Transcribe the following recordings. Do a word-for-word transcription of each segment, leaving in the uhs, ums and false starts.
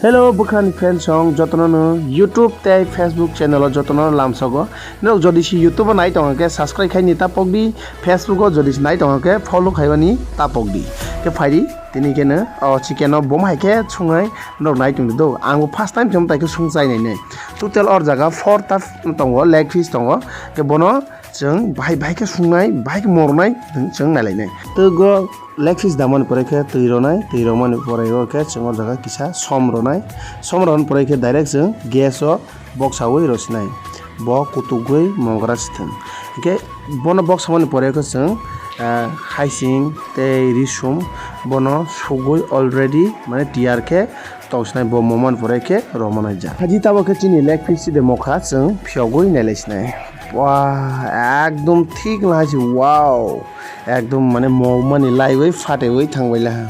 Hello, bwkhani friends rok jotono no YouTube tei Facebook channel o jotono lamsogo. Norok jodi si YouTube o nai tongo khe subscribe khai ni ta pok di, Facebook o jodi si nai tongo khe follow khai mani ta pok di. Khe phai di, tini khe no o chicken o bom hai khe sungai norok nai tong di do. Ang bo first time chum tai khe sung chai nai nai. Total or jaga four ta tongo, leg piece tongo. Khe bono chwng bahai bahai khe sungnai, bahai khe mornai chwng nailainai. Tei go leg piece damani pore khe twi ronai, twi romani pore o khe chwng o jaga kisa som ronai, som roni pore khe direct chwng gas o boksaui rosinai, bo kutugwi mongra sithwng. Hwnkhe bono boksamani pore khe chwng, ah, haising tei risum bono sugwi already mane tiyar khe tongsinai bo momani pore khe romanaijak. Haji tabok khe chini leg piece de mokha chwng phiyogwi nailaisinai. Wah, ekdom thik no hai se, wow. Ekdom mane mokmani laiwi phatewi thangbaila ha.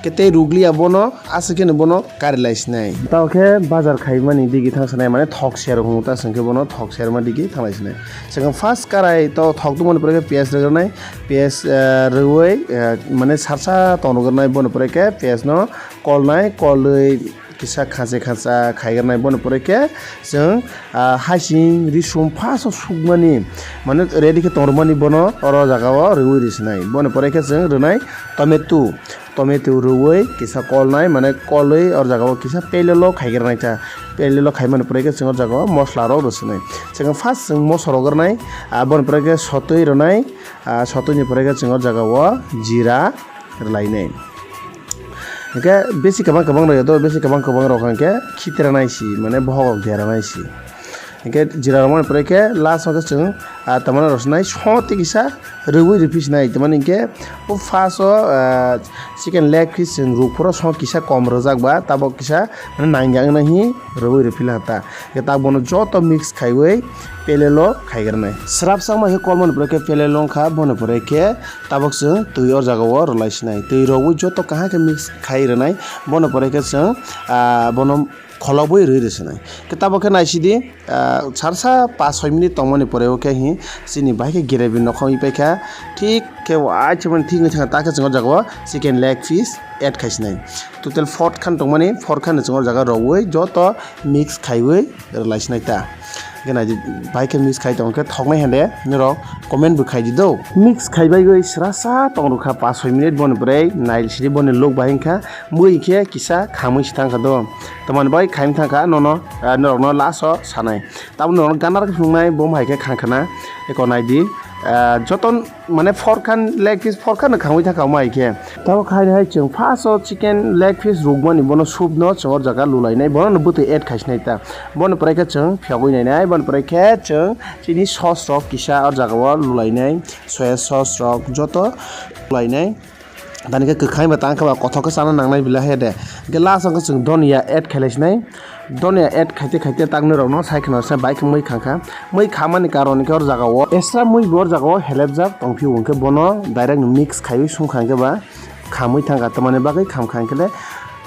Khe tei rukliya bono, aswk kheno bono karilaisinai. Tao khe bazar khaimani digi thangsanai, mane thok ser hwngo ta, chwng khe bono thok serma digi thanglaisinai. Chwng first karai to thok tongmani pore khe piyaj rwgranai, piyaj, eh, rwui, eh, mane sarsa tong rwgranai, bono pore khe piyaj no kolnai, kolwi kisa khansa khansa khaigarnai, bono pore khe chwng, ah, haising risum first o sukmani, mane ready khe tongrimani bono oro jaga o rwui risinai. Bono pore khe chwng rwnai tomato, tomato rwui kisa kolnai, mane kolwi oro jaga o kisa pelelo khaigarnai ta. Pelelo khaimani pore khe chwng oro jaga o mosla rok rwsinai. Chwng first chwng moso rwgornai, ah, bono pore khe sotwi rwnai, ah, sotwi ni pore khe chwng oro jaga o jira rwlainai. Hwnkhe bisi kwbang kwbang rwya do, bisi kwbang kwbang rwkha hwnkhe khitira nai si, mane bohok rok dera nai si. Hwnkhe jira rwmani pore khe last o khe chwng, ah, tamani rwsinai song tei kisa rwui rwphi sinai, tamani hwnkhe o first o, ah, chicken leg piece chwng rwphuru song kisa kom rwjak ba, tabok kisa mane nangya wngna hi rwui rwphi laha ta. Hwnkhe tak bono joto mix khaiwi pelelo khaigarnai. Srapsa wngma khe kolmani pore khe pelelo wngkha, bono pore khe tabok chwng twi o jaga o rwlai sinai. Twi rwui joto kaham khe mix khai rwnai. Bono pore khe chwng, ah, bono kholobwi rwi rw sinai. Khe tabok khe nai sidi, ah, sarsa pas soi minute tongmani pore o khe hi chini bahai khe gravy nokhong pai kha. Thik khe waithimani thik wngwi thangkha, ta khe chwng o jaga o chicken leg piece add khai sinai. Total four khan tongmani, four khan chwng o jaga rwui joto mix khaiwi rwlai sinai ta. Hwnkhe nai di, bai khe mix khai tong khe thoknai hande norok comment bo khai di do. Mix khai bai goi srasa tong rwkha pas soi minute, boni pore nai sidi boni look bai wngkha, mui khe kisa khamui si thangkha do. Tamani bai khaimui thangkha nono, ah, norokno last o sanai. Tabuk norokno gana rok phunuknai bo hai khe khangkhana, eko nai di, ah, joto mane four khan leg piece four khan khangwi thangkha omo hai khe. Tabuk hai hai chwng first o chicken leg piece rukmani bono soup no chwng o jaga lulainai, bono no bwtwi add khaisinai ta. Bono pore khe chwng phiyogwi nainai, bono pore khe chwng chini sauce rok kisa o jaga o lulainai, soya sauce rok joto lulainai. Tani khe kwkhai ba tang khe ba kothok khe chana nangnai bila he de. Hwnkhe last o khe chwng donia add khailai sinai. Donia add khaite khaite tak nwi rokno sai kheno se bai khe mui khangkha. Mui khamani karon khe or jaga o extra mui bo or jaga o helepjak tongphio, hwnkhe bono direct mix khaiwi sungkha hwnkhe ba khamwi thangkha. Tamani bagwi khamkha hwnkhe le,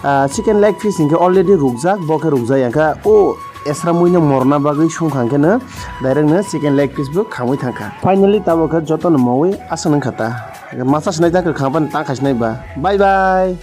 ah, chicken leg piece hwnkhe already rukjak, bo khe rukjak ya kha o extra mui no morna bagwi sungkha hwnkhe no direct no chicken leg piece bo khamwi thangkha. Finally tabuk khe jotono moui aswk nungkha ta. Masa sinai ta kwkhwrang phano tang khai sinai ba. Bye bye.